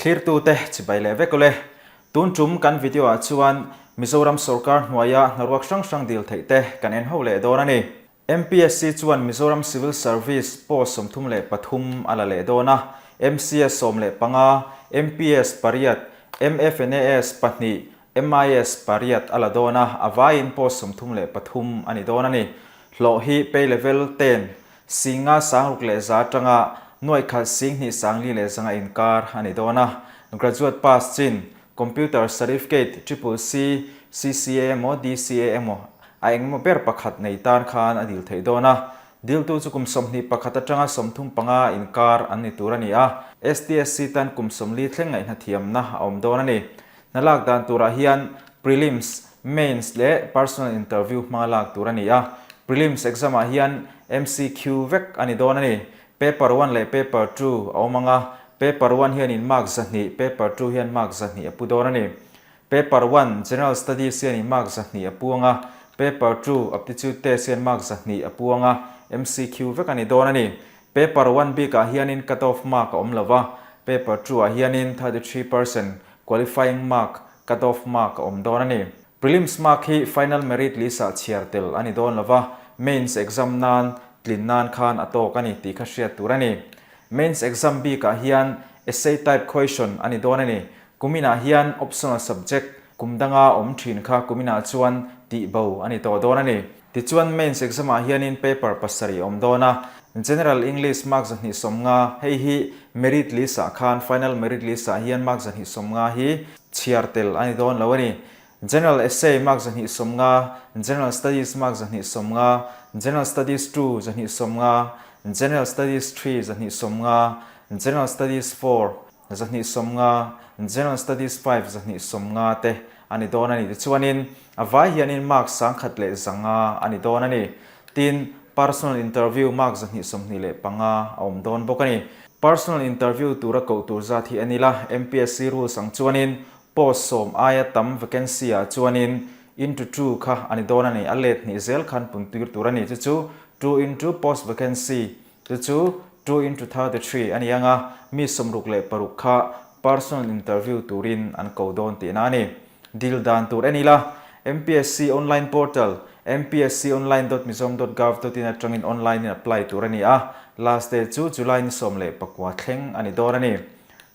Thlirtute chibai leh vek ule. Tun tum kan video ah chuan Mizoram sorkar hnuaia hnaruak hrang hrang dil theih te kan en ho leh dawn a ni. MPSC chuan Mizoram Civil Service post 33 a la leh dawn a, MCS 15, MPS pariat, MFNAS pahnih, MIS pariat a la dawn a, a vaiin post 33 a ni dawn a ni. Hlawh hi pay level ten Singa sangruk leh za atanga nuaih khat sing hnih sangli leh zanga inkar a ni dawn a. Graduate pass chin, Computer Certificate, Triple C, CCA emaw DCA emaw a engemaw ber pakhat nei tan khan a dil theih dawn a. Diltu chu kum 21 atanga 35 inkar an ni tur a ni a. STSC tan kum 40 thleng ngaihnathiamna a awm dawn a ni. Hna lak dan turah hian Prelims, Mains leh Personal Interview hmanga lak tur a ni a. Prelims exam ah hian MCQ vek a ni dawn a ni. Paper one leh Paper two a awm ang a, Paper one hianin mark 200, Paper two hian mark 200 a pu dawn a ni. Paper one, General Studies hianin mark 200 a pu ang a, Paper two, Aptitude Test hian mark 200 a pu ang a, MCQ vek a ni dawn a ni. Paper one bikah hianin cut off mark a awm lo va, Paper two ah hianin 33% qualifying mark, cut off mark a awm dawn a ni. Prelims mark hi final merit list ah chhiar tel a ni dawn lo va, mains exam nan tlin nan khan a tawk a ni tih kha hriat tur a ni. Mains exam bikah hian essay type question a ni dawn a ni. Kuminah hian optional subject kum danga awm thin kha kuminah chuan tih bo a ni tawh dawn a ni. Tichuan Mains exam ah hianin paper pasarih a awm dawn a, General English mark 250, hei hi merit list ah khan final merit list ah hian mark 250 hi chhiar tel a ni dawn lo a ni. General Essay mark 250, General Studies mark 250, General Studies two 250, General Studies three 250, General Studies four 250, General Studies five 250 te a ni dawn a ni. Tichuanin A vai hianin mark 1100 a ni dawn a ni. Tin, personal interview mark 225 a awm dawn bawk a ni. Personal interview tura koh tur zat hi a ni la, MPSC rules ang chuanin post sawm aia tam vacancy ah chuanin into two kha a ni dawn a ni. A let hnih zel khan pun tir tur a ni. Chu chu two into post vacancy chu chu two into 33 a ni ang a, mi 66 kha personal interview turin an ko dawn tihna a ni. Dil dan tur en ila, MPSC online portal, mpsconline.mizoram.gov.in atangin online in apply tur a ni a, last day chu July ni 19 thleng a ni dawn a ni.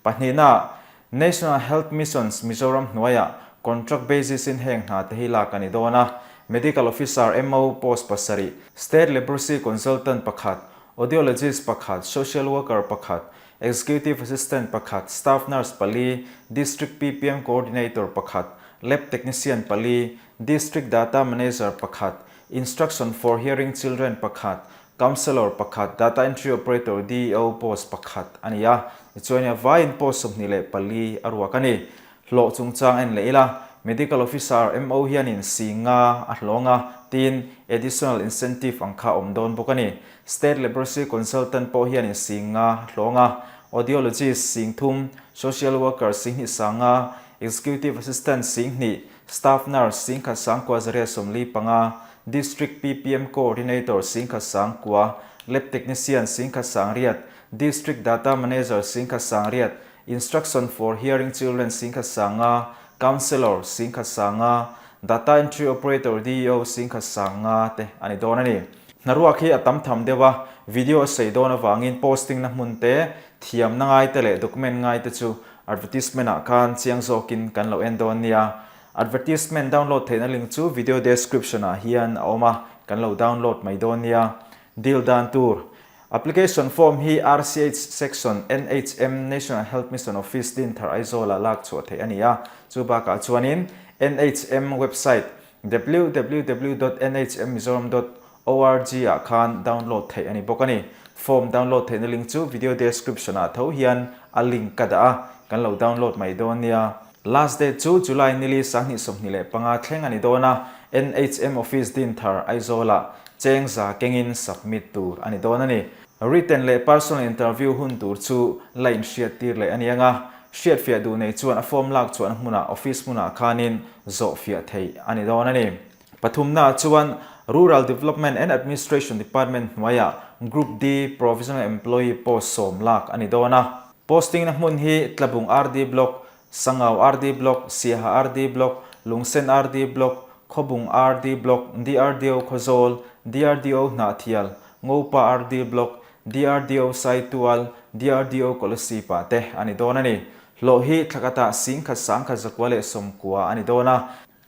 Pahnihna, National Health Missions Mizoram hnuaiah contract basis in heng hna te hi lak a ni dawn a, Medical Officer, MO, post pasarih, State Leprosy Consultant pakhat, Audiologist pakhat, Social Worker pakhat, Executive Assistant pakhat, Staff Nurse pali, District PPM Coordinator pakhat, Lab Technician pali, District Data Manager pakhat, Instruction for Hearing Children pakhat, Counsellor pakhat, Data Entry Operator, DEO, post pakhat a ni a. Tichuan a vaiin post 24 a ruak a ni. Hlawh chungchang en leh ila, Medical Officer, MO, hianin si nga a hlawng a, tin, additional incentive ang kha a awm dawn bawk a ni. State Leprosy Consultant pawh hianin si nga a hlawng a, Audiologist sing thum, Social Worker sing hnih sang nga, Executive Assistant sing hnih, Staff Nurse sing khat sang kua 845, District PPM Coordinator sing khat sang kua, Lab Technician sing khat sang riat, District Data Manager sing khat sang riat, Instruction for Hearing Children singkhat sanga, Counsellor singkhat sanga, Data Entry Operator, DEO, singkhat sanga te a ni dawn a ni. Hnaruak hi a tam tham deuh a, video a sei dawn avangin posting na hmun te, thiamna ngai te leh document ngai te chu advertisement ah khan chiang zawkin kan lo en dawn nia. Advertisement download theihna link chu video description ah hian a awm a, kan lo download mai dawn nia. Deal dan tur. Application form hi RCH Section, NHM, National Health Mission Office Dinthar Aizawl-ah lak chhuah theih a ni a. Chu bakah chuanin NHM website www dot nhmmizoram dot org ah khan download theih a ni bawk a ni. Form download theihna link chu video description ah tho hian a link ka dah a, kan lo download mai dawn nia. Last date chu July nili 2025 thleng a ni dawn a, NHM Office Dinthar Aizawl-ah cheng za kengin submit tur a ni dawn a ni. Written leh personal interview hun tur chu la inhriat tir leh a ni ang a, hriatfiah duh nei chuan a form lak chuahna hmunah office hmunah khanin zawhfiah theih a ni dawn a ni. Pathumnaah chuan Rural Development and Administration Department hnuaiah Group D Provisional Employee post sawm lak a ni dawn a. Posting na hmun hi Tlabung RD Block, Sangau RD Block, Siaha RD Block, Lungsen RD Block, Khawbung RD Block, DRDO Khawzawl, DRDO Hnahthial, Ngopa RD Block, DRDO Saitual, DRDO Kolasib ah te a ni dawn a ni. Hlawh hi thlakatah 10,000 10,000 190 a ni dawn a.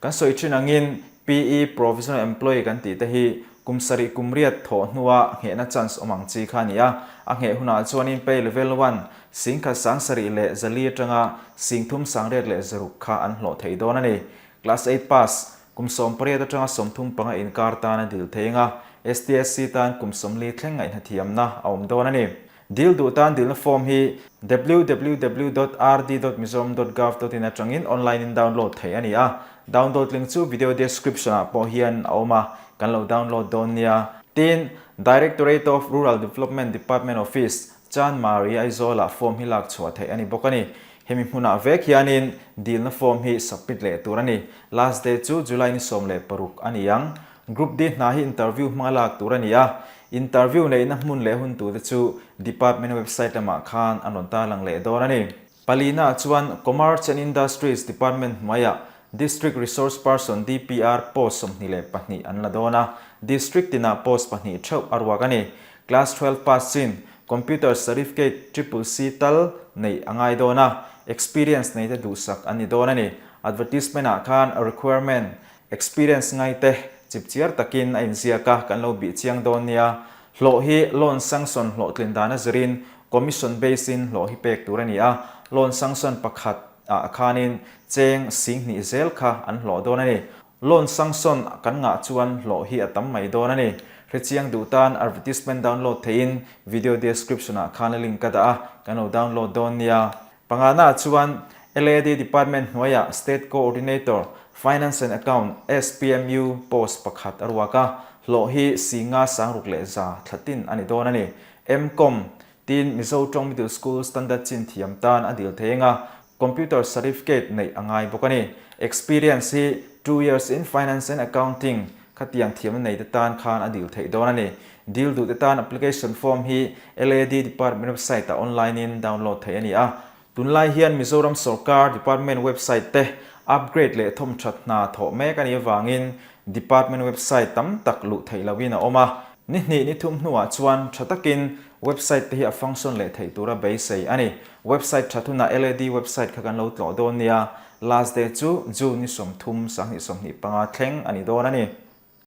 Kan sawi thin angin PE, Provisional Employee, kan tih te hi kum sarih kum riat thawh hnua nghehna chance awm ang chi kha a ni a. A ngheh hunah chuanin pay level one, 10,000 7400 atanga 30,000 606 kha an hlawh thei dawn a ni. Class eight pass, kum 18 atanga 35 inkar tan a dil thei anga, STSC tan kum 40 thleng ngaihnathiamna a awm dawn a ni. Dil duh tan dilna form hi www dot rd dot mizoram dot gov dot in atangin online in download theih a ni a. Download link chu video description ah pawh hian a awm a, kan lo download dawn nia. Tin, Directorate of Rural Development Department Office, Chanmari, Aizawl ah form hi lak chhuah theih a ni bawk a ni. Hemi hmunah vek hianin dilna form hi submit leh tur a ni. Last day chu July ni 16 a ni ang. Group D hna hi interview hmanga lak tur a ni a, interview neihna hmun leh hun tute chu department website lamah khan an rawn tarlang leh dawn a ni. Palina chuan Commerce and Industries Department hnuaiah District Resource Person, DPR, post 22 an la dawn a, district tinah post pahnih theuh a ruak a ni. Class 12 pass chin Computer Certificate Triple C tal neih a ngai dawn a, experience neite duhsak an ni dawn a ni. Advertisement ah khan requirement Experience ngaite chipchiar takin a inziak a, kan lo bih chiang dawn nia. Hlawh hi loan sanction hlawhtlin dan a zirin commission base in hlawh hi pek tur a ni a, loan sanction pakhat ah khanin cheng 2000 zel kha an hlawh dawn a ni. Loan sanction kan ngah chuan hlawh hi a tam mai dawn a ni. Hrechiang duh tan advertisement download theihin video description ah khan a link ka dah a, kan lo download dawn nia. Pangana chuan LAD Department hnuaiah State Coordinator, Finance and Account, SPMU, post pakhat a ruak a, hlawh hi 5600 thlatin a ni dawn a ni. M-Com, tin Mizo Tawng Middle School Standard chin thiam tan a dil thei anga Computer Certificate neih a ngai bawk a ni. Experience hi two years in Finance and Accounting Khatiang thiamna nei te tan khan a dil theih dawn a ni. Dil duh te tan application form hi LAD department website ah online in download theih a ni a. Tunlai hian Mizoram sawrkar department website te upgrade leh thawmthat hna thawh mek a nih avangin department website tam tak luh theih lohin a awm a. Ni hnih ni thum hnuah chuan tha takin website te hi a function leh theih tura beisei a ni. Website that hunah LAD website kha kan lo tlawh dawn nia. Last day chu June ni 30 25 thleng a ni dawn a ni.